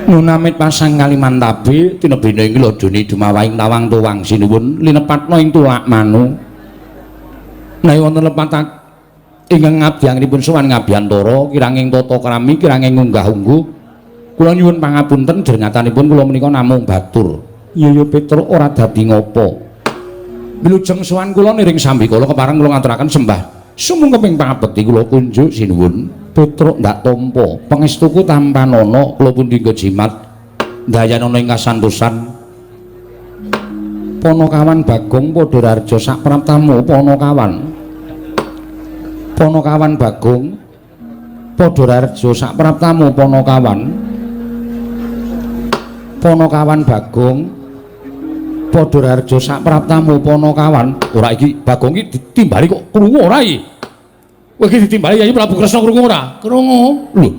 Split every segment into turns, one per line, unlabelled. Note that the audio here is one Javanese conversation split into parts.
Nunamit pasang Kalimantabe tinebene ing lodone dumawahing tawang tuwang sinuwun linepatna ing tulak manu. Menawi wonten lepat ingkang ngabdianipun sowan ngabiyantara kiranging tata krami kiranging unggah-ungguh kula nyuwun pangapunten jernyatanipun kula menika namung batur. Iya ya Petruk ora dadi ngopo. Wilujeng sowan kula niring sambikala kepareng kula ngaturaken sembah sumungkeping pangabekti kula kunjuk sinuwun. Petruk ndak tampa pangestuku tampanana kula pundi jimat ndayanana ing kasantosan. Panakawan Bagong padha raharja sapraptamu Panakawan. Panakawan Bagong padha raharja sapraptamu Panakawan. Panakawan Bagong padha raharja sapraptamu Panakawan. Ora iki Bagong iki ditimbali kok krungu ora iki? Kowe iki ditimbali Yayi Prabu Kresna krungu ora?
Krungu.
Lho.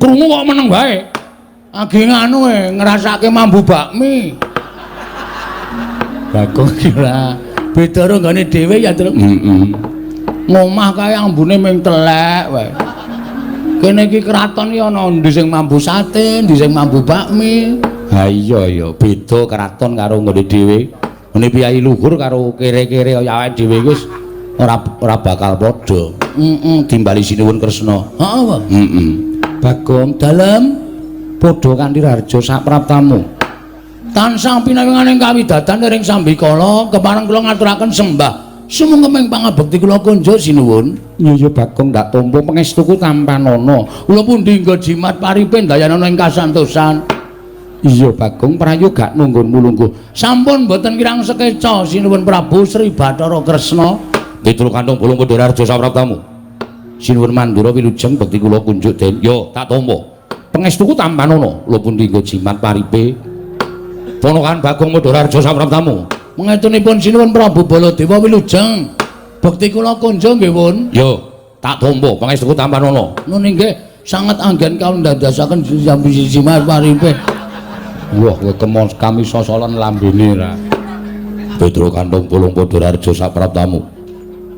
Krungu kok meneng wae.
Age nganu ngrasake mambu bakmi.
Bagong iki ora
beda karo nggone dhewe ya, Truk.
Heeh.
Ngomah kae ambune ming telek wae. Kene iki kraton iki ana endi sing mambu sate, endi sing mambu bakmi.
Ha iya ya, beda kraton karo nggone dhewe. Ngene piyai luhur karo kere-kere kaya awake dhewe wis ora bakal padha.
Heeh,
timbali sinuwun Kresna.
Heeh, apa?
Heeh. Bagong
dalem
padha kanthi raharja sapraptamu.
Tansah pinawinganing kawidatan ring sambikala kepareng kula ngaturaken sembah sumungkeping pangabekti kula kunjuk sinuwun.
Iya ya Bagong ndak tampa pangestuku tampanana.
Kula pundi nggo jimat paripe ndayanana ing kasantosan.
Iya Bagong prayoga nunggun mulungguh.
Sampun mboten kirang sekeca sinuwun Prabu Sri Bathara Kresna.
Petruk kantung bolong padha raharja sapraptamu. Sinuwun Mandura wilujeng bekti kula kunjuk den. Yo tak tampa. Pangestuku tampanana. Kula pundi nggo jimat paripe. Ponokan Bagong padha raharja sapraptamu.
Mangetunipun sinuwun Prabu Baladewa wilujeng. Bekti kula kunjuk nggih, Wun.
Yo tak tampa pangestuku tampanana.
Nun inggih sanget anggen kawula ndandasaken jimat paripe.
Wah, kowe kemon kami sosolan lambene ra. Petruk kantung bolong padha raharja sapraptamu.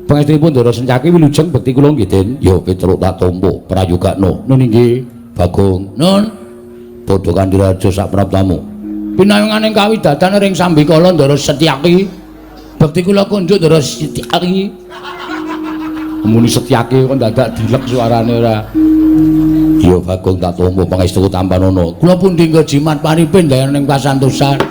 Pangestunipun Ndara Sencaki wilujeng bekti kula nggih, Den. Yo Petruk tak tampa prayogakno. Nun inggih Bagong.
Nun
padha kanthi raharja sapraptamu.
Pinayunganing kawidatan ring sambikala Ndara Setyaki. Bekti kula kunjuk Ndara Setyaki.
Muni Setyaki kok dadak dilek suarane ora. Yo Bagong tak tampa pangestuku tampanana.
Kula pundi nggo jimat paripe ndayaning kasantosan.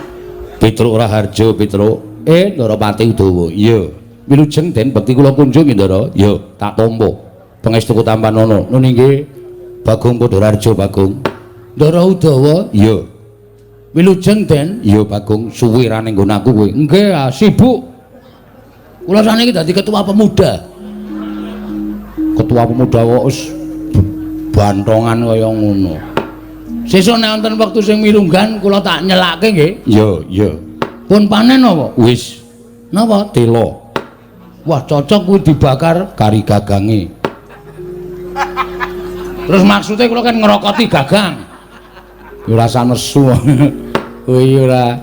Petruk Raharja Petruk. Ndara Pati Udawa. Iya. Wilujeng Den bekti kula kunjuk nggih Ndara. Yo tak tampa pangestuku tampanana. Nun inggih Bagong padha raharja Bagong.
Ndara Udawa.
Iya.
Wilujeng Den.
Iya Bagong suwe ra ning nggon aku kowe.
Nggih, sibuk. Kula saniki dadi ketua pemuda.
Ketua pemuda kok wis bantongan kaya ngono.
Sesuk nek wonten wektu sing mirunggan kula tak nyelake nggih.
Iya, iya.
Pun panen apa?
Wis.
Napa?
Telo.
Wah, cocok kuwi dibakar
kari gagange.
Terus maksudnya kula kan ngerokoti gagang.
Ya ora sanesu. Kuwi ora.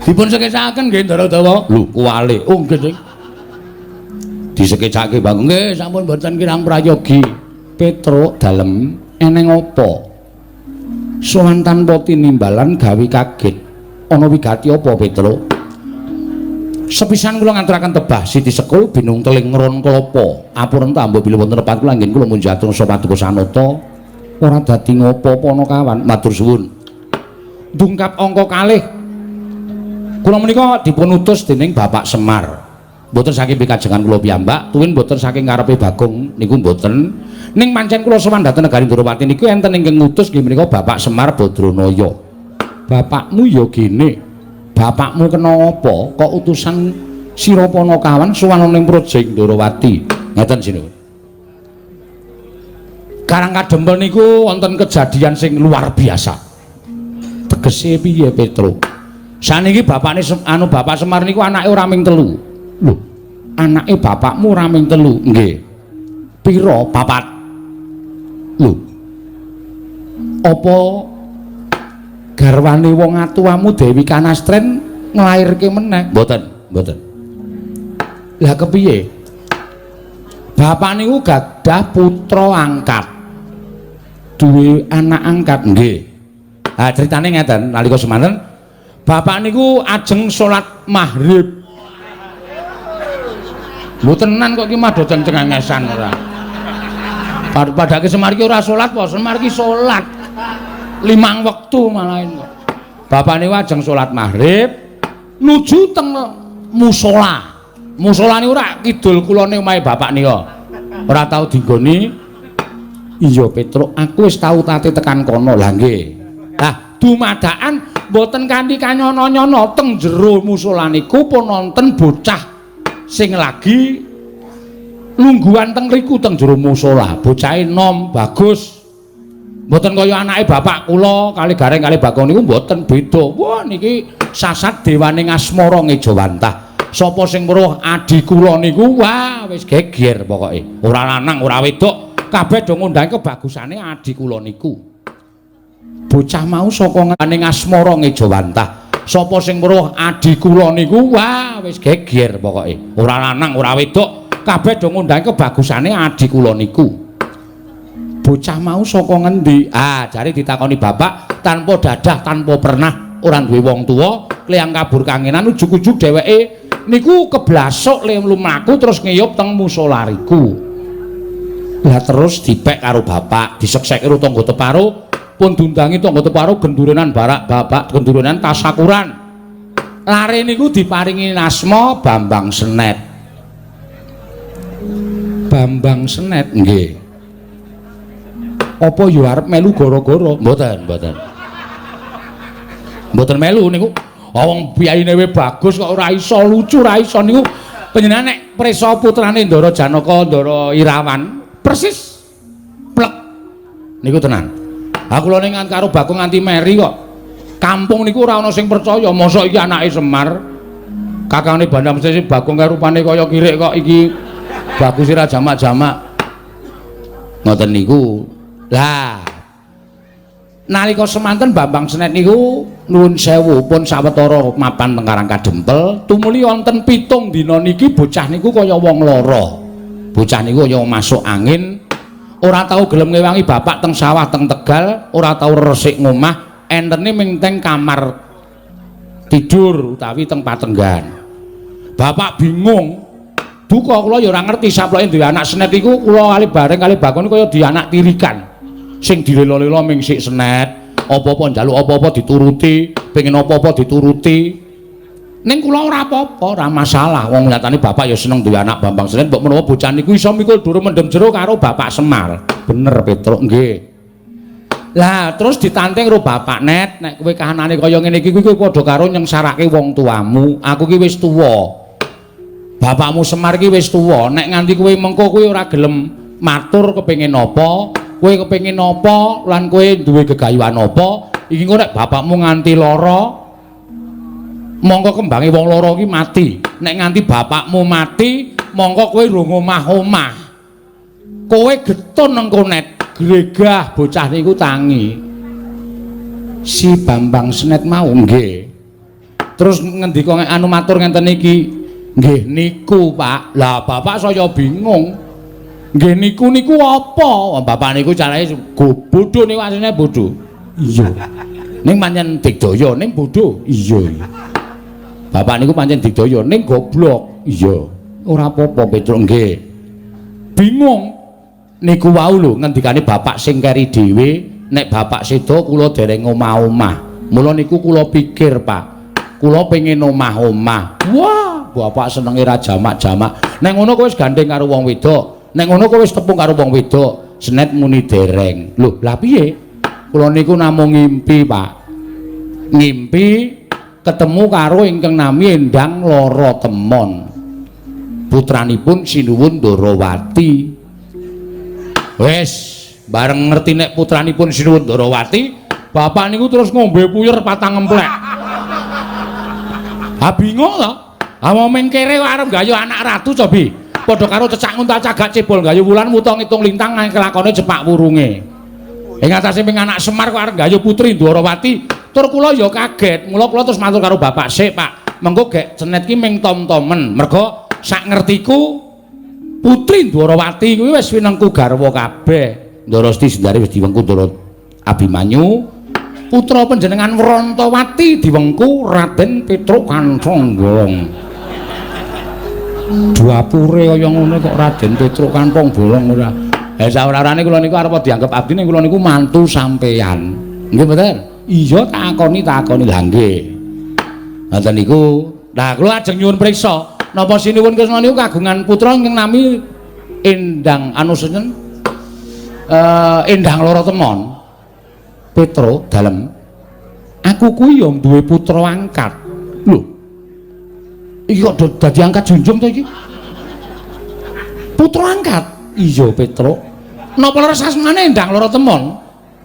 Dipun sekecakaken nggih Ndara Udawa.
Lho, kuwale.
Oh, nggih, Dik.
Disekecake Bagong.
Nggih, sampun mboten kirang prayogi.
Petruk dalem eneng apa? Sowan tanpa tinimbalan gawe kaget. Ana wigati apa, Petruk? Sepisan kula ngaturaken tebah Siti Sekul binung teling ron klapa. Apuren tambah bilih wonten lepat kula anggen kula munjatung sapa paduka sanata. Ora dadi ngopo Panakawan, matur suwun. Dungkap angka kalih. Kula menika dipun utus dening Bapak Semar. Mboten saking pikajengan kula piyambak, tuwin mboten saking karepe Bagong niku mboten. Ning pancen kula sowan dhateng negari Ndorowati niku enten ingkang ngutus nggih menika Bapak Semar Badranaya. Bapakmu ya gene. Bapakmu kena apa kok utusan sira Panakawan sowan ning Praja Ndorowati. Ngeten sinuwun. Karang Kadempel niku wonten kejadian sing luar biasa. Tegese piye Petruk? Saniki bapakne anu Bapak Semar niku anake ora ming telu. Lho, anake bapakmu ora ming telu? Nggih. Pira? Papat. Lho. Apa garwane wong atuwamu Dewi Kanastren nglairke meneh? Mboten, mboten. Lah kepiye? Bapak niku gadah putra angkat. Duwe anak angkat nggih. Ha critane ngeten nalika semanten bapak niku ajeng salat maghrib. Lho tenan kok iki mah do cengengesan ora. Padake Semar iki ora salat apa? Semar iki salat 5 wektu malahin kok. Bapak niku ajeng salat maghrib nuju teng musala. Musala niku ora kidul kulone omahe bapak nika. Ora tau dinggoni. Iya Petruk, aku wis tau tate tekan kono. Lah nggih. Lah dumadakan mboten kanthi kanyono-nyono teng jero musala niku pun wonten bocah sing lagi lungguhan teng riku teng jero musala. Bocahe nom bagus. Mboten kaya anake bapak kula kali Gareng kali Bagong niku mboten beda. Wah niki sasat dewane ngasmara ngejawantah. Sapa sing weruh adi kula niku wah wis geger pokoke. Ora lanang ora wedok, kabeh do ngundang kebagusane adi kula niku. Bocah mau saka ngene ngasmara ngejawantah. Sapa sing weruh adi kula niku wah wis geger pokoke. Ora lanang ora wedok, kabeh do ngundang kebagusane adi kula niku. Bocah mau saka ngendi? Ah, jare ditakoni bapak tanpa dadah, tanpa pernah ora duwe wong tuwa, kliyang kabur kangenan ujug-ujug dheweke niku keblasuk le lumaku terus ngiyup teng musala riku. Lah terus dipek karo bapak, disekseke karo tangga teparo, pun diundangi tangga teparo gendurenan barak bapak, gendurenan tasakuran. Lare niku diparingi asma Bambang Senet. Bambang Senet nggih. Apa ya arep melu gara-gara? Mboten, mboten. Mboten melu niku. Wong piyayine we bagus kok ora iso lucu, ora iso niku. Panjenengan nek prisa putrane Ndara Janaka, Ndara Irawan, persis plek. Niku tenan. Ha kula ning karo Bagong nganti meri kok. Kampung niku ora ana sing percaya, mosok iki anake Semar. Kakangane Bandam Sesi Bagong karo rupane kaya kirik kok iki bagus ora jamak-jamak. Ngoten niku. Lah nalika semanten Bambang Senet niku nuwun sewu pun sawetara mapan teng Karang Kadempel tumuli wonten 7 dina niki bocah niku kaya wong lara. Bocah niku kaya masuk angin, ora tau gelem ngewangi bapak teng sawah teng Tegal, ora tau resik ngomah, entene ming teng kamar tidur utawi teng patenggan. Bapak bingung. Duka kula ya ora ngerti saploke duwe anak Senet iku kula kali bareng kali Bagong kaya di anak tirikan. Sing dilelo-lelo ming sik Senet, apa-apa njaluk apa-apa dituruti, pengen apa-apa dituruti. Ning kula ora apa-apa, ora masalah. Wong nyatane bapak ya seneng duwe anak Bambang Senet, mbok menawa bocah niku iso mikul dhuwur mendem jero karo Bapak Semar. Bener Petruk nggih. Lah terus ditanting karo bapak Net, nek kowe kahanane kaya ngene iki kuwi padha karo nyengsarake wong tuamu. Aku ki wis tuwa. Bapakmu Semar ki wis tuwa, nek nganti kowe mengko kowe ora gelem matur kepengin apa, kowe kepengin apa lan kowe duwe gegayuhan apa, iki engko nek bapakmu nganti lara mongko kembange wong lara ki mati. Nek nganti bapakmu mati, mongko kowe rung omah-omah. Kowe getun engko Net, gregah bocah niku tangi. Si Bambang Senet mau nggih. Terus ngendika anu matur ngenten iki, nggih niku Pak. Lah bapak saya bingung. Nggih niku niku apa? Bapak niku carane bodho niku asline bodho. Iya. Ning pancen digdaya ning bodho. Iya. Bapak niku pancen digdaya ning goblok. Iya. Ora apa-apa Petruk nggih. Bingung. Niku wau lho ngendikane bapak sing keri dhewe, nek bapak seda kula dereng omah-omah. Mula niku kula pikir, Pak. Kula pengin omah-omah. Wah, bapak senenge ra jamak-jamak. Nek ngono kowe wis gandeng karo wong wedok. Nek ngono kowe wis tepung karo wong wedok. Senet muni dereng. Lho, lah piye? Kula niku namung ngimpi, Pak. Ngimpi ketemu karo ingkang nami Endang Lara Temon. Putranipun Sinuwun Ndarawati. Wis, bareng ngerti nek putranipun Sinuwun Ndarawati, bapak niku terus ngombe puyer patang emplek. Ha bingung to. Ha wong mengkere kok arep gayo anak ratu cobi. Padha karo cecak nguntal cagak cebol gayo wulan wuta ngitung lintang nang kelakone cepak wurunge. Ing atase ping anak Semar kok arep gayo putri Ndwarawati. Tur kula ya kaget. Mula kula terus matur karo bapak sik, Pak. Mengko gek Senet ki ming tom-tomen. Mergo sak ngertiku putri Ndwarawati kuwi wis winengku garwa kabeh. Ndara Siti Sundari wis diwengku Ndara Abimanyu. Putra panjenengan Wrontowati diwengku Raden Petruk Kanthong Bolong. Dapure kaya ngono kok Raden Petruk Kanthong Bolong ora. Ha saorane kula niku arep dianggep abdi ning kula niku mantu sampeyan. Nggih mboten? Iya takoni lha nggih. Ngoten niku. Lah kula ajeng nyuwun priksa, napa sinuwun Kresna niku kagungan putra ingkang nami Endang anu sinten? Endang Loro Temon. Petruk dalem. Aku kuwi ya duwe putra angkat. Lho. Iki kok dadi angkat junjung to iki? Putra angkat? Iya, Petruk. Napa leres asmane Endang Loro Temon?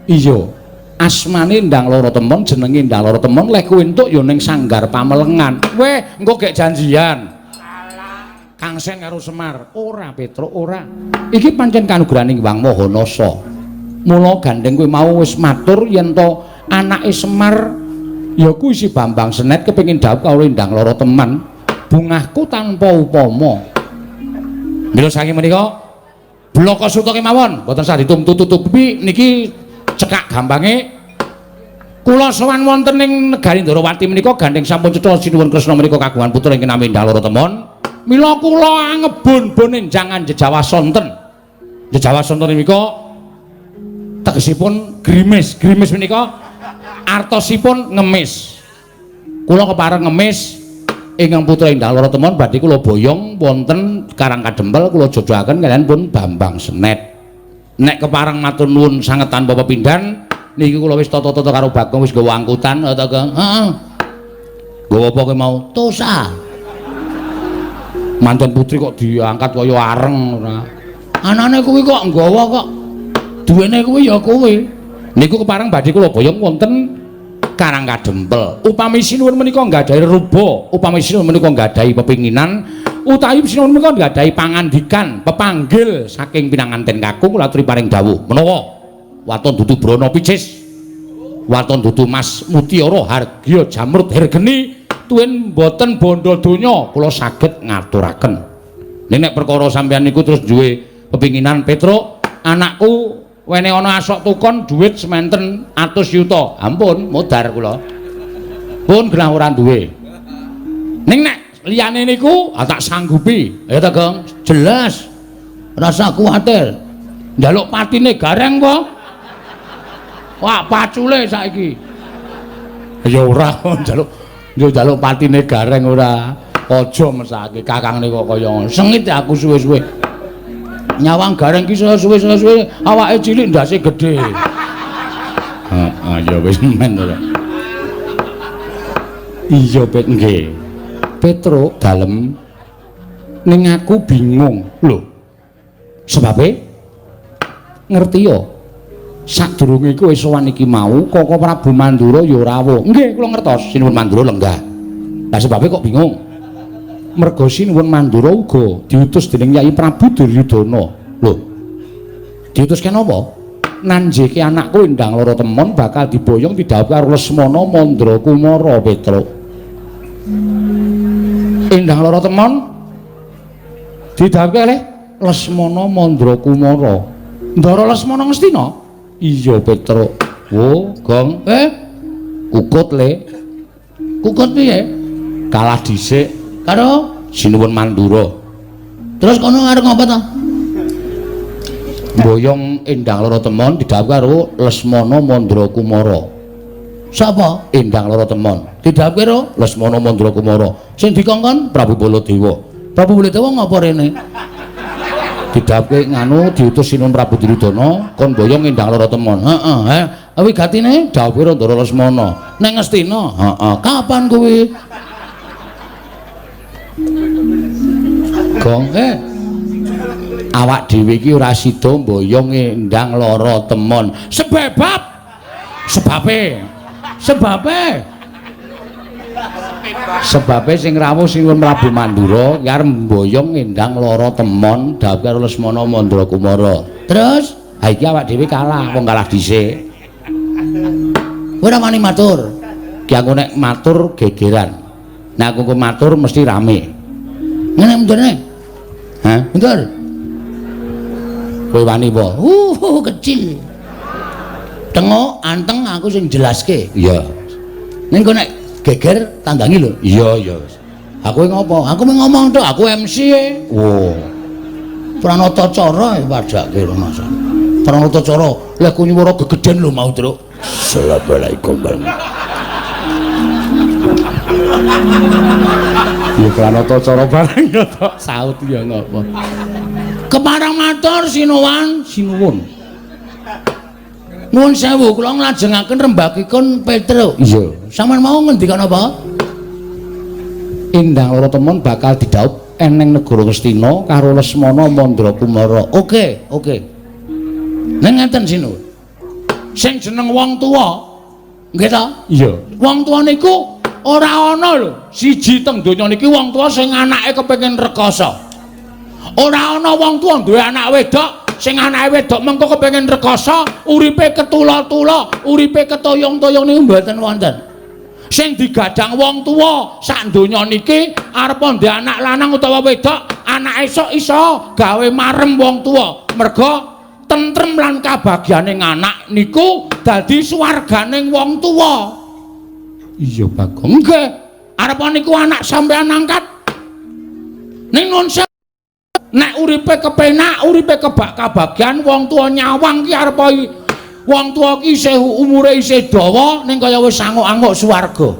Iya. Asmane Endang Loro Temon, jenenge Endang Loro Temon, leh kuwi entuk ya ning Sanggar Pamelengan. Weh, engko gek janjian. Kang Sen karo Semar. Ora, Petruk, ora. Iki pancen kanugrahaning Hyang Maha Nasa. Mula gandeng kowe mau wis matur yen to anake Semar ya kuwi si Bambang Senet kepengin dhawuh karo Endang Loro Teman. Bungahku tanpa upama. Mila saking menika blaka suta kemawon mboten sah ditumtu-tutupi niki cekak gampange kula sowan wonten ing negari Ndorowati menika gandeng sampun cetha sinuwun Kresna menika kagungan putra ingkang nami Endang Loro Temon. Mila kula angebon-bon enjangan jejawa sonten. Jejawa sonten menika tegesipun grimis. Grimis menika artosipun ngemis. Kula kepareng ngemis ingkang putra Endang Loro Temon badhe kula boyong wonten Karang Kadempel kula jojohaken kaliyan pun Bambang Senet. Nek kepareng matur nuwun sanget tanpa pepindhan niki kula wis tata-tata karo Bagong wis nggawa angkutan ta Gong. Heeh. Nggawa apa kowe mau? Tosa. Manten putri kok diangkat kaya areng ora. Anane kuwi kok nggawa kok. Duwene kuwi ya kuwi. Niku kepareng badhe kula boyong wonten Karang Kadempel. Upami sinuwun menika nggadahi ruba, upami sinuwun menika nggadahi pepinginan, utawi sinuwun menika nggadahi pangandikan, pepanggil saking pinanganten kakung kula aturi paring dawuh. Menawa waton dudu brana picis, waton dudu mas mutiara hargya jamrut hergeni, tuwin boten bondo donya kula saged ngaturaken. Nek perkara sampeyan niku terus duwe pepinginan Petruk, anakku wene ana asok tukon dhuwit sementen atus yuta. Ampun, modar kula. Pun genah ora duwe. Ning nek liyane niku tak sanggupi. Ya ta, Gong? Jelas. Rasa kuwatir. Njaluk patine gareng apa? Wah, pacule saiki. Ya ora njaluk, yo njaluk patine gareng ora. Aja mesake kakangne kok kaya ngono. Sengit aku suwe-suwe. Nyawang gareng ki suwe-suwe awake cilik ndase gedhe. Heeh, ya wis men ora. Iya, Pet nggih. Petruk dalem ning aku bingung. Lho. Sebabe ngerti ya? Sadurunge kowe sowan iki mau Koko Prabu Mandura ya rawuh. Nggih, kula ngertos Sinuwun Mandura lenggah. Lah sebabe kok bingung? Merga Sinuwun Mandura uga diutus dening Yai Prabu Duryudana. Lho. Diutus kenapa? Nanjeke anakku Endang Loro Temon bakal diboyong didhawuhi karo Lesmana Mandra Kumara Petruk. Endang Loro Temon didhawuhi kalih Lesmana Mandra Kumara. Ndara Lesmana Ngastina? Iya, Petruk. Wo, Gong. Kukut le. Kukut piye? Kalah dhisik karo Sinuwun Mandura. Terus kono arep ngopo ta? Boyong Endang Loro Temon didhawuhi karo Lesmana Mandra Kumara. Sapa? Endang Loro Temon. Didhawuhi karo Lesmana Mandra Kumara. Sing dikongkon Prabu Baladewa. Prabu Baladewa ngopo rene? Didhawuhi nganu diutus Sinuwun Prabu Duryudana kon boyong Endang Loro Temon. Heeh, he. Wigatine dawuhe Ndara Lesmana. Neng Ngastina. Heeh. Kapan kuwi? Gong, awak dhewe iki ora sida mboyong Endang Loro Temon. Sebab sebabe sing rawuh Sinuwun Prabu Mandura ki arep mboyong Endang Loro Temon dawuh karo Lesmana Mandra Kumara. Terus, ha iki awak dhewe kalah, wong kalah dhisik. Ora wani matur. Ki aku nek matur gegeran. Nek aku matur mesti rame. Ngene mundurne. Hah? Mundur. Kowe wani apa? Kecil.
Tengok anteng aku sing jelaske.
Iya.
Ning kok nek geger tanggangi lho.
Iya, iya.
Aku ngopo? Aku mung ngomong tok, aku MC e.
Oh.
Pranata cara padake rumasa. Pranata cara, lha ku nyuwara gegeden lho mau, Truk.
Assalamualaikum warahmatullahi. Ya pranata cara bareng ya tok saut ya ngopo.
Kepareng matur sinuwun,
sinuwun.
Nuwun sewu, kula nglajengaken rembagipun Petruk.
Iya.
Sampeyan mau ngendikan apa?
Endang Lara Temon bakal didhaup eneng negara Ngastina karo Lesmana Mandra Kumara.
Oke, oke. Ning ngeten sinuwun. Sing jeneng wong tuwa, nggih ta?
Iya.
Wong tuwa niku ora ana lho. Siji teng donya niki wong tuwa sing anake kepengin rekoso. Ora ana wong tuwa duwe anak wedok sing anake wedok mengko kepengin rekoso, uripe ketula-tula, uripe ketoyong-toyong niku mboten wonten. Sing digadang wong tuwa sak donya niki arep ndek anak lanang utawa wedok, anak esuk iso gawe marem wong tuwa. Merga tentrem lan kabagyane anak niku dadi swarganing wong tuwa.
Iya, Bagong.
Nggih. Arep niku anak sampean angkat. Ning nun nek uripe kepenak, uripe kebak kabagyan, wong tuwa nyawang ki arep wong tuwa ki isih umure isih dawa ning kaya wis anguk-anguk swarga.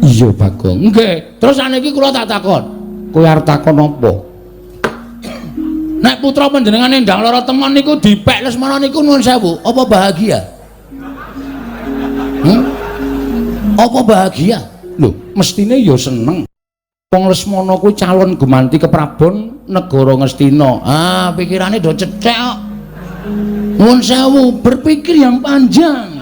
Iya, Bagong.
Nggih. Terus saniki kula tak takon.
Kowe arep takon apa?
Nek putra panjenengan Endang Lara Temon niku dipek Lesmana niku nuwun sewu, apa bahagia? Apa bahagia?
Lho, mestine ya seneng. Wong Lesmana kuwi calon gumanti keprabon negara Ngastina.
Ah, pikirane do cethek kok. Nuwun sewu, berpikir yang panjang.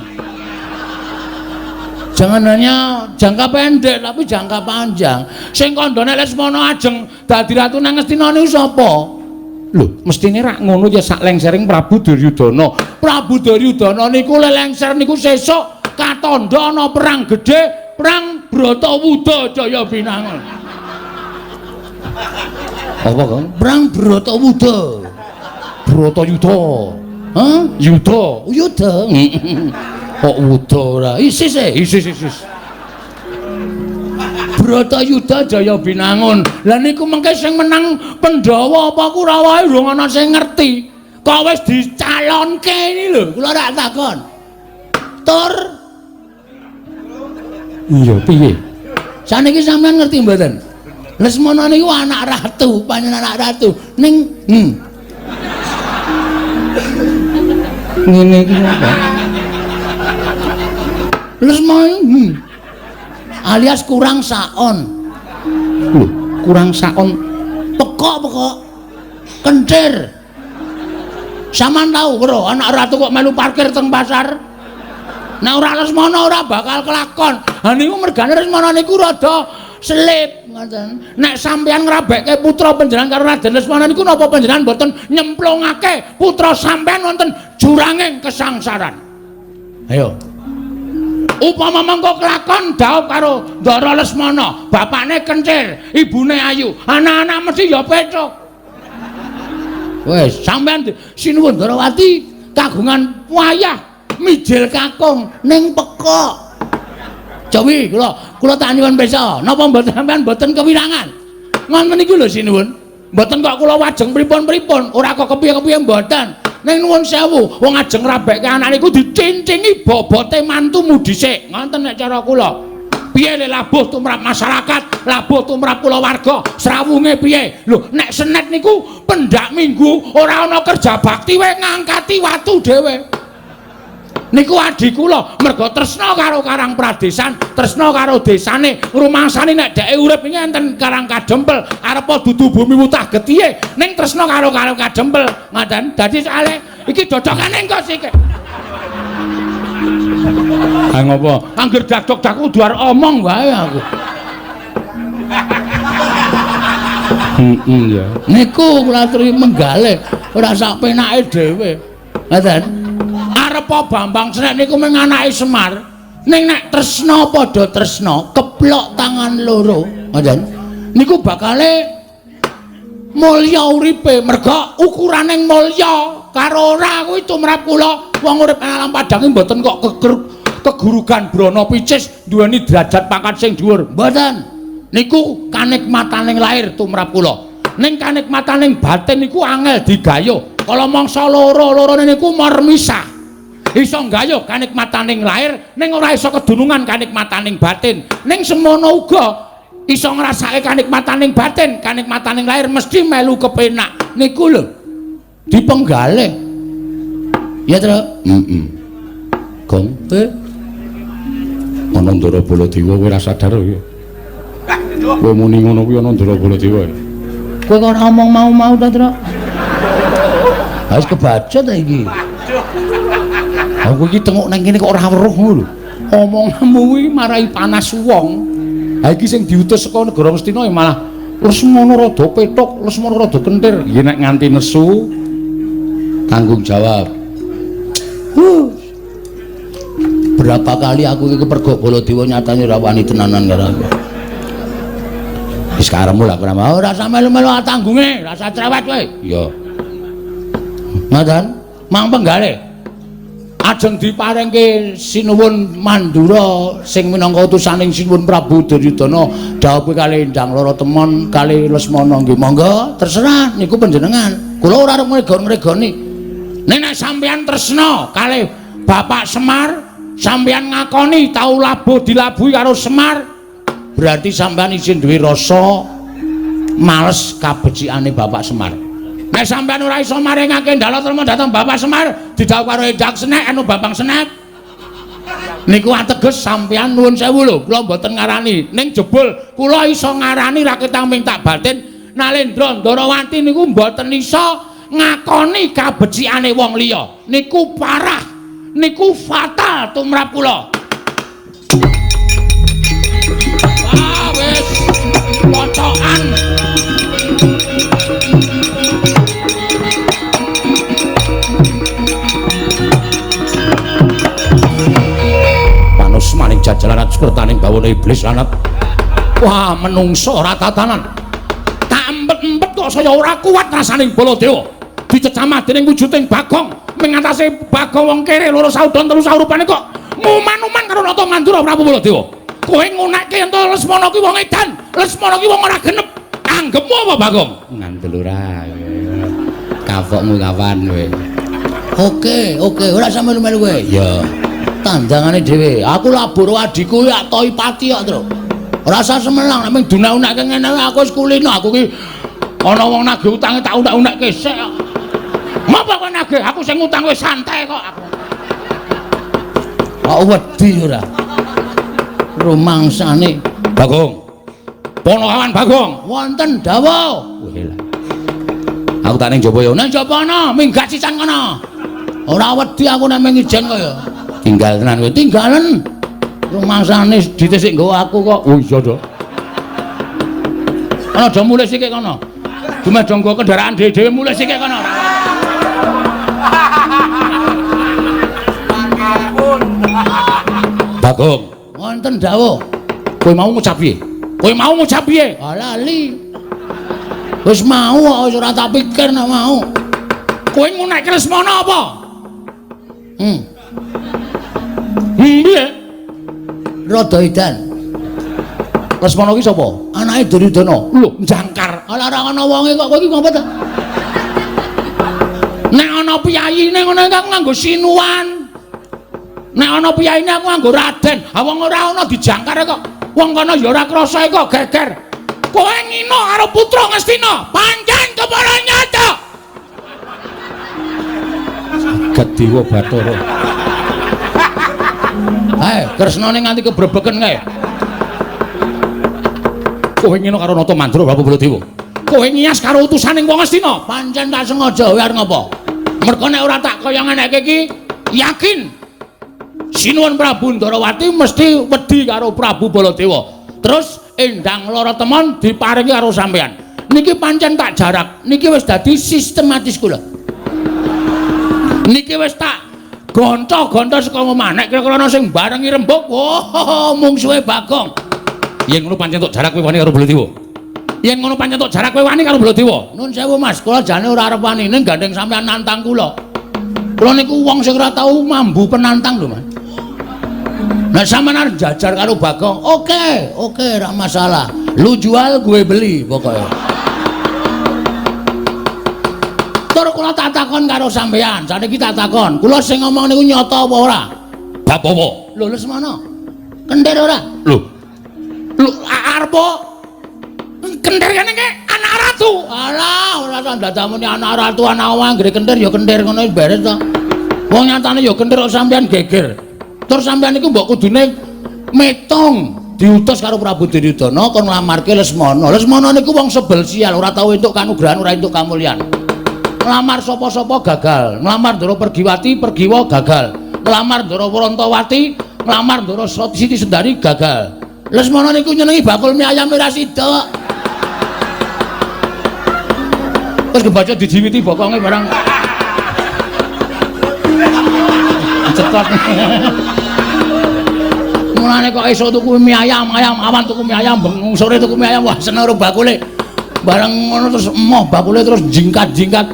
Jangan hanya jangka pendek tapi jangka panjang. Sing kandhane Lesmana ajeng dadi ratu nang Ngastina niku sapa?
Lho, mestine rak ngono ya sak lengsering Prabu Duryudana.
Prabu Duryudana niku lelengser niku sesuk katandha ana perang gedhe, perang Bratawuda Jaya Binangun.
Apa, Kang?
Perang Bratawuda.
Bratayuda.
Hah?
Yuda.
Yuda.
Kok wuda ora?
Isis e,
isis isis.
Bratayuda Jaya Binangun. Lah niku mengke sing menang Pandhawa apa Kurawa durung ana sing ngerti. Kok wis dicalonke ini lho, kula rak takon. Tur.
Iya, piye?
Saniki sampean ngerti mboten? Lesmana niku anak ratu, panjenengan anak ratu. Ning
ngene iki apa?
Lesmana alias kurang saon.
Lho, kurang saon
pekok-pekok. Kencir. Sampeyan tau bro, anak ratu kok melu parkir teng pasar? Nek ora Lesmana ora bakal kelakon. Ha niku mergane Lesmana niku rada selip ngoten. Nek sampeyan ngrabekke putra panjenengan karo Raden Lesmana niku napa panjenengan mboten nyemplungake putra sampeyan wonten juranging kesangsaran? Ayo. Upama mengko kelakon dhaup karo Ndara Lesmana, bapakne kencir, ibune ayu, anak-anak mesti ya pecok. Wis, sampeyan sinuwun Ndarawati kagungan wayah mijil kakung ning pekok. Jawi kula tak nyuwun pirsa, napa mboten sampeyan mboten kewirangan? Ngoten niku lho sinuwun. Mboten kok kula wajeng pripun-pripun, ora kok kepiye-kepiye mboten. Ning nuwun sewu, wong ajeng ngrabekke anak niku dicincingi bobote mantumu dhisik. Ngoten nek cara kula. Piye le labuh tumrap masyarakat, labuh tumrap kulawarga, srawunge piye? Lho, nek senet niku pendak minggu ora ana kerja bakti wae ngangkati watu dhewe. Niku adi kula merga tresna karo Karang Pradesan, tresna karo desane, rumangsane nek dheke urip iki enten Karang Kadempel, arepa dudu bumi wutah getihe, ning tresna karo Karang Kadempel, ngoten. Dadi soalé iki dodokane engko sik.
Ha ngopo?
Angger dakdok-dak kudu arep omong wae aku.
Heeh ya.
Niku kula aturi menggalih, ora sak penake dhewe. Ngoten. Arepa Bambang Senek niku mung anake Semar. Ning nek tresna padha tresna, keplok tangan loro, ngoten. Niku bakale
Mulya uripe merga ukuraning mulya karo ora kuwi tumrap kula wong urip alam padang mboten kok kegurugan brana picis duweni derajat pangkat sing dhuwur. Mboten. Niku kanikmataning lahir tumrap kula. Ning kanikmataning batin niku angel digayuh. Kala mangsa loro-lorone niku mermisah. Iso nggayuh kanikmataning lahir ning ora iso kedunungan kanikmataning batin. Ning semono uga iso ngrasake kanikmataning batin, kanikmataning lahir mesti melu kepenak. Niku lho dipenggalih.
Ya, Tru.
Heeh. Gong, ana Ndara Baladewa kowe ora sadar ya. Kowe muni ngono kuwi ana Ndara Baladewa.
Kowe kok ora omong mau-mau ta, Tru? Ha wis kebaca ta iki.
Aku iki tengok nang kene kok ora weruh ngono lho. Omonganmu kuwi marai panas wong. Ha iki sing diutus saka negara Ngastina ya malah Lesmana rada pethuk, Lesmana rada kentir. Ya nek nganti nesu tanggung jawab.
Berapa kali aku iki kepergok Baladewa nyatane ora wani tenanan karo aku.
Wis karepmu lah ora
mau, ora usah melu-melu tanggunge, ora usah cerewet kowe.
Iya.
Ngoten,
mang penggalih. Ajeng diparingke Sinuwun Mandura sing minangka utusaning Sinuwun Prabu Duryudana dhawuhe kalih Endang Lara Temon kalih Lesmana nggih
monggo terserah niku panjenengan. Kula ora arep ngregon-ngregoni.
Nek sampeyan tresna kalih Bapak Semar, sampeyan ngakoni tau labuh dilabuhi karo Semar, berarti sampeyan isin duwe rasa males kabecikane Bapak Semar. Nek sampeyan ora iso maringake ndala trema dhateng Bapak Semar, didhawuh karo Endang Senek anu Bambang Senek. Niku ateges sampeyan nuwun sewu lho, kula mboten ngarani. Ning jebul kula iso ngarani raketang ming tak batin Nalendra Ndarawati niku mboten iso ngakoni kabecikane wong liya. Niku parah, niku fatal tumrap kula. Wah, wis pocokan. Panus maning jajalan sekertaning bawana iblis lanat. Wah, menungso ora tatanan. Tak empet-empet kok saya ora kuat rasaning Baladewa. Dicecamah dening wujuding Bagong, mengatasi Bagong wong kere loro saudon telu saurupane kok nguman-uman karo Nata Mandura Prabu Baladewa. Kowe ngunekke yen to Lesmana ki wong edan, Lesmana ki wong ora genep. Anggepmu apa Bagong? Ngandel ora. Kapokmu kapan kowe?
Oke, oke, ora usah melu-melu kowe.
Iya.
Tandangane dhewe. Aku labur adhiku ya toi pati kok, Tru. Ora usah semelang nek mung dunak-unakke ngene aku wis kulino aku ki
ana wong nagih utange tak unak-unakke sik kok. Mapa kowe nagih? Aku sing ngutang wis santai kok aku.
Kok wedi ora? Rumangsane
Bagong. Ponokawan Bagong.
Wonten dawuh.
Weh lah. Aku tak ning jaba ya.
Nang jaba ana, minggat sisan kono. Ora wedi aku nek mung ijen kaya.
Tinggal tenan kowe.
Tinggalen. Rumangsane dite sik nggawa aku kok.
Oh iya to. Ana do mulih sikik kono. Dumeh do nggawa kendaraan dhewe-dhewe mulih sikik kono. Bagong.
Wonten dawuh.
Kowe mau ngucap piye? Kowe mau ngucap piye?
Ah lali. Wis mau kok wis ora tak pikir nek mau.
Kowe ngunekke Lesmana apa? Piye?
Rada edan.
Lesmana ki sapa?
Anake Duryudana.
Lho, jangkar.
Ala ora ana wonge kok kowe iki ngopo ta?
Nek ana piyayine ngono aku nganggo sinuwan. Nek ana piyayine aku nganggo raden. Ha wong ora ana dijangkar kok. Wong kono ya ora krasa kok geger. Kowe ngino karo putra Ngastina, pancen kepara nyata. Jagat Dewa Bathara. Hae, Kresnane nganti kebrebeken kae. Kowe ngino karo Nata Mandura Prabu Baladewa. Kowe ngias karo utusaning wong Ngastina,
pancen tak sengaja kowe arep ngopo?
Mergo nek ora tak kaya ngeneke iki, yakin Sinuwun Prabu Ndarawati mesti wedi karo Prabu Baladewa. Terus Endang Lara Temon diparingi karo sampeyan. Niki pancen tak jarak, niki wis dadi sistematis kula. Niki wis tak gonto-gonto saka omah. Nek kira-kira ana sing barengi rembug, oh mungsuhe Bagong. Yen ngono pancen tok jarak kowe wani karo Baladewa. Yen ngono pancen tok jarak kowe wani karo Baladewa.
Nun sewu Mas, kula jane ora arep wani ning gandeng sampean nantang kula. Kula niku wong sing ora tau mambu penantang lho, Mas. Nek sampean arep jajar karo Bagong, oke, oke, ora masalah. Lu jual, gue beli pokoknya. Tur kula tak takon karo sampean, saniki tak takon. Kula sing ngomong niku nyata apa ora?
Bab apa?
Lho, Lesmana. Kentir ora?
Lho. Lho, arep kentir kene iki anak ratu.
Alah, ora usah ndadamune anak ratu, anak wong anggere kentir ya kentir ngono beres to. Wong nyatane ya kentir kok sampean geger. Terus sampean niku mbok kudune metung diutus karo Prabu Duryudana kon nglamarke Lesmana. Lesmana niku wong sebel sial, ora tau entuk kanugrahan, ora entuk kamulyan. Nglamar sapa-sapa gagal, nglamar Ndara Pergiwati, Pergiwa gagal. Nglamar Ndara Wrantawati, nglamar Ndara Siti Sendari gagal. Lesmana niku nyenengi bakul mie ayam ora sida. Terus kebaca dijiwiti bokonge barang. Cetot. Mulane kok esuk tuku mie ayam, ayam awan tuku mie ayam, bengi sore tuku mie ayam, wah seneng karo bakule. Bareng ngono terus emoh bakule terus jingkat-jingkat.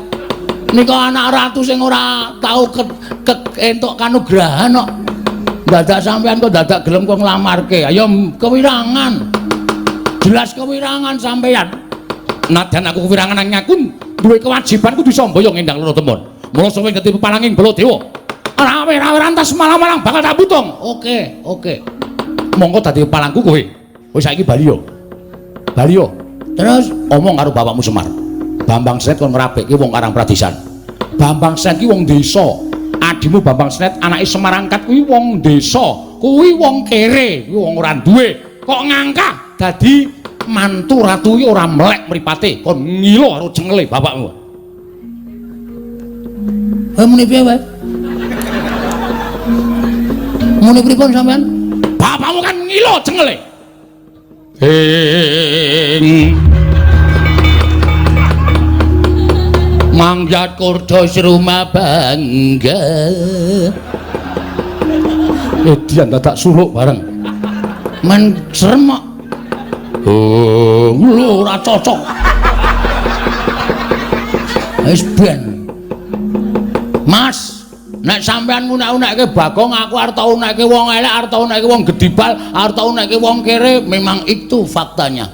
Nika anak ratu sing ora tau entuk kanugrahan kok. Dadak sampean kok dadak gelem kok nglamarke. Ayo kewirangan. Jelas kewirangan sampean.
Nadyan aku kewirangan nang aku duwe kewajiban kudu samboyo ngendang loro temon. Mula suwe ngerti pepalanging Baladewa. Rawe-rawe rantas malang-malang bakal tak putung.
Oke, oke.
Monggo dadi pepalangku kowe. Wis saiki bali yo. Bali yo.
Terus
omong karo bapakmu Semar. Bambang Snet kon ngrabekke wong Karang Pradisan. Bambang Snet ki wong desa. Adimu Bambang Snet anake Semar angkat kuwi wong desa. Kuwi wong kere, kuwi wong ora duwe. Kok ngangkah dadi mantu ratu iki ora melek mripate, kon ngilo karo cengele bapakmu.
Kowe muni piye wae? Muni pripun sampean?
Bapakmu kan ngilo cengele. Ing
Mangyat kurdos rumah bangga.
Edian dadak suluk bareng.
Men serem kok.
Oh, lho ora cocok.
Wis ben. Mas, nek sampean ngunek-unekke Bagong, aku arep tau unekke wong elek, arep tau unekke wong gedibal, arep tau unekke wong kere, memang itu faktanya.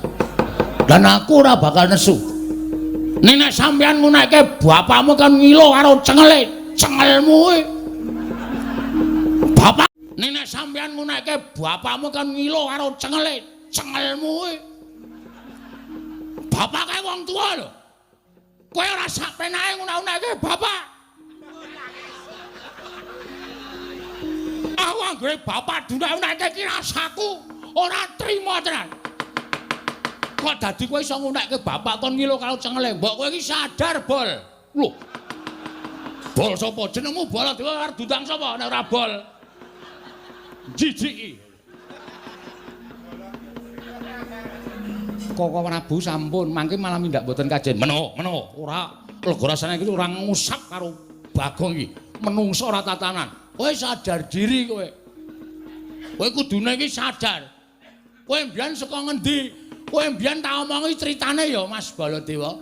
Dan aku ora bakal nesu.
Nek nek sampean ngunekke bapakmu kan ngilo karo cengele, cengelmu kuwi. Bapak, nek nek sampean ngunekke bapakmu kan ngilo karo cengele, cengelmu kuwi. Bapak kae wong tuwa lho. Kowe ora sak penake ngunek-unekke bapak. Aku anggere bapak dunek-unekke iki rasaku ora trima tenan. Kok dadi kowe iso ngunekke bapak kon ngilo karo cengele? Mbok kowe iki sadar, Bol. Lho. Bol sapa? Jenengmu Baladewa arep diundang sapa nek ora Bol? Jijiki. Koko Prabu sampun mangke malah mindak mboten kajen. Meno, meno, ora lega rasane iki ora ngusap karo Bagong iki. Menungso ora tatanan.
Kowe sadar diri kowe. Kowe kudune iki sadar. Kowe mbiyen saka ngendi? Kowe mbiyen tak omongi critane ya Mas Baladewa.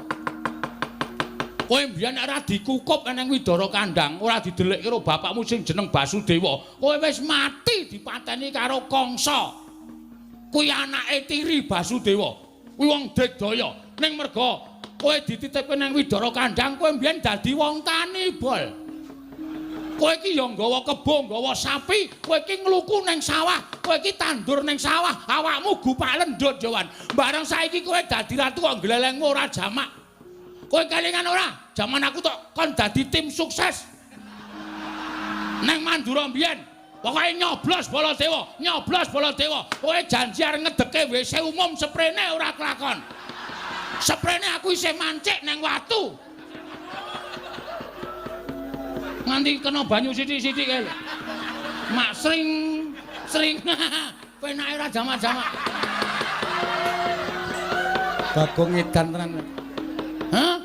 Kowe mbiyen ora dikukup nang Widara Kandang, ora didelikke karo bapakmu sing jeneng Basudewa. Kowe wis mati dipateni karo Kangsa. Kuwi anake tiri Basudewa. Kuwi wong digdaya. Ning merga kowe dititipke nang Widara Kandang, kowe mbiyen dadi wong tani, Bol. Kowe iki ya nggawa kebo, nggawa sapi, kowe iki ngluku nang sawah, kowe iki tandur nang sawah, awakmu gupak lendut, Jawan. Bareng saiki kowe dadi ratu kok glelengmu ora jamak. Kowe kelingan ora? Jaman aku tok kon dadi tim sukses. Nang Mandura mbiyen, pokoke nyoblos Baladewa, nyoblos Baladewa. Kowe janji arep ngedeke WC umum seprene ora kelakon. Seprene aku isih mancik nang watu. Nganti kena banyu sithik-sithik kae lho. Mak sring sring penake ora jamak-jamak. Bagong edan tenan.
Hah?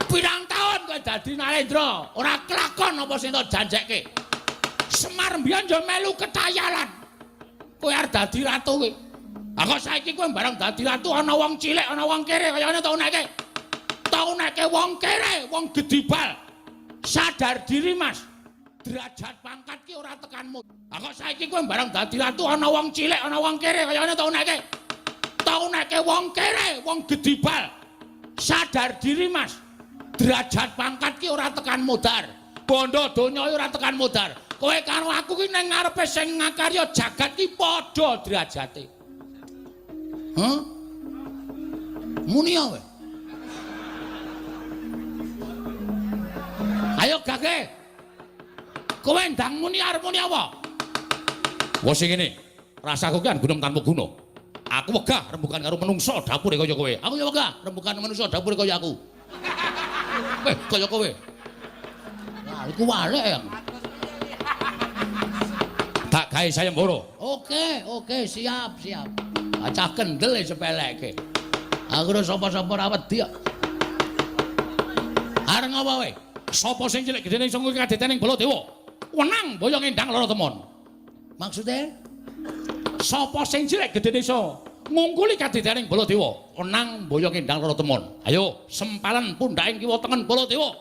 Pirang taun kowe dadi Narendra, ora kelakon apa sing tok janjekke. Semar mbiyen yo melu ketayalan. Kowe arep dadi ratu kowe.
Ah kok saiki kowe bareng dadi ratu ana wong cilik, ana wong kere kaya ngene tau neke. Tau neke wong kere, wong gedibal. Sadar diri, Mas. Derajat pangkat ki ora tekanmu. Ah kok saiki kowe bareng dadi ratu ana wong cilik, ana wong kere kaya ngene tau neke. Tau neke wong kere, wong gedibal. Sadar diri, Mas. Derajat pangkat ki ora tekan modar. Bondo donya ora tekan modar. Kowe karo aku ki nang ngarepe sing ngakarya jagat ki padha derajate.
Hah? Muni kowe.
Ayo gage. Kowe ndang muni arep muni apa? Wes sing ngene. Rasaku ki gunung tanpa guna. Aku wegah rembugan karo menungsa dapure kaya kowe.
Aku ya wegah rembugan menungsa dapure kaya aku.
Weh, kaya kowe.
Wah, iku walek ya.
Tak gawe sayembara.
Oke, oke, siap, siap. Acah kendel sepeleke. Aku ora sapa-sapa ora wedi kok.
Arep ngapa kowe? Sapa sing cilik gedene iso ngungkul kadetening Baladewa? Wenang boyong endang lara temon.
Maksude?
Sapa sing cilik gedene iso ngungkuli kadetening Baladewa? Wenang boyong endang lara temon. Ayo, sempalan pundhaking kiwa tengen Baladewa.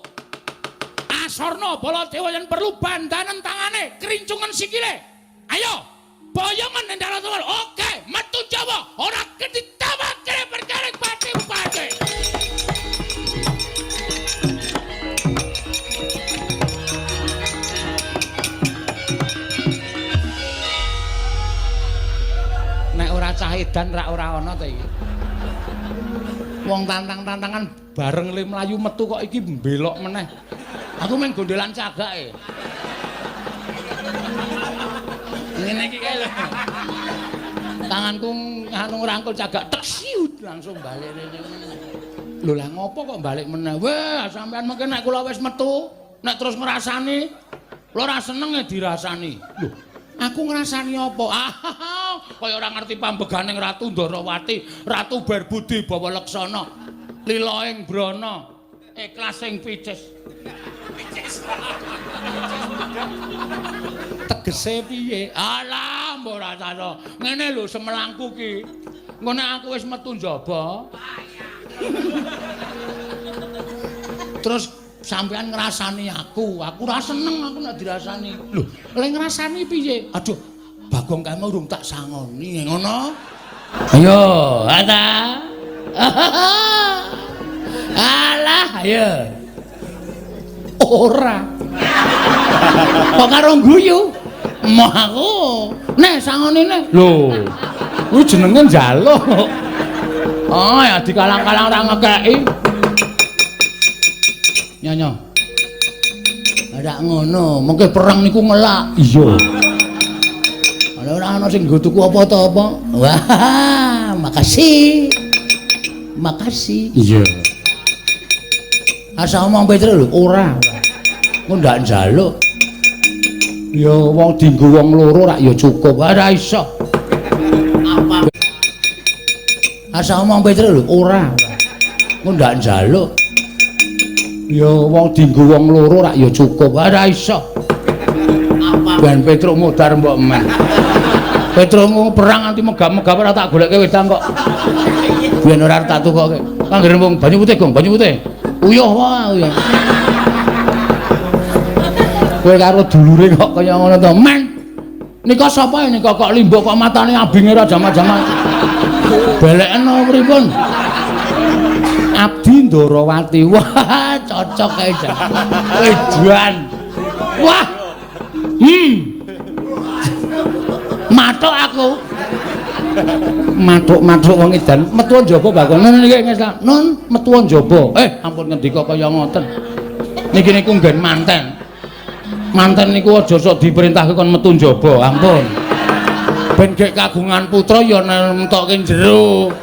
Asorna Baladewa yen perlu bandanen tangane, krincungen sikile. Ayo, boyongan endang lara temon. Oke, metu Jawa, ora ketitawake perkara pati-pati. Nek ora cah edan rak ora ana ta iki. Wong tantang-tantangan bareng le mlayu metu kok iki mbelok meneh.
Aku main gondelan cagake.
Ngene iki kae lho.
Tanganku nganu ngrangkul cagak tek siut langsung balik rene.
Lho lah ngopo kok balik meneh?
Wah, sampean mungkin nek kula wis metu, nek terus ngrasani, kula ora seneng e dirasani.
Lho, aku ngrasani apa? Ah, kaya ora ngerti pambeganing Ratu Ndorowati, Ratu Berbudi Bawa Leksana, lila ing brana, ikhlas ing picis. Picis. Tegese piye?
Alah, mbok ora rasane. Ngene lho semelangku ki. Engko nek aku wis metu njaba. Terus sampean ngrasani aku, aku ora seneng aku nek dirasani.
Lho, lek ngrasani piye?
Aduh, Bagong kae urung tak sangoni ngono. Ayo, ata. Alah, ayo.
Ora.
Kok karo guyu? Moh aku. Nek sangoni nek.
Lho, kuwi jenenge njaluk.
Oh, ya dikalang-kalang ora ngekeki. Nyonya. Ora ngono, mengke perang niku ngelak.
Iya.
Ora ana sing nggo tuku apa ta apa. Wah, makasih. Makasih.
Iya.
Asa omong Petro lho,
ora.
Engko ndak njaluk.
Ya wong dienggo wong loro rak ya cukup.
Ora iso. Apa? Asa omong Petro lho,
ora.
Engko ndak njaluk.
Ya wong dienggo wong loro rak ya cukup.
Ora iso. Apa?
Ben Petruk modar mbok men. Petruk perang anti megap-megap ora tak goleke wedang kok.
Biyen ora tak tukoke.
Anggere wong banyu putih, Gong, banyu putih.
Uyuh wae uyuh.
Kowe karo dulure kok kaya ngono to, men. Nika sapa nika kok limbuk kok matane abinge ra jama-jama. Beleken pripun? Abdi Ndorowati.
Wah, cocok kae jan.
Edan. Wah.
Mathuk aku.
Mathuk-mathuk wong edan. Metu njaba Bagong. Nun niki ngeslah. Nun metu njaba. Ampun ngendika kaya ngoten. Niki niku nggen manten. Manten niku aja sok diperintahke kon metu njaba, ampun. Ben gek kagungan putra ya nemtokke jero.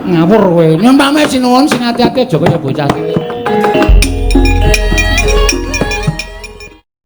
Ngawur kowe. Nyuwun pamit sinuwun sing ati-ati aja kaya bocah cilik.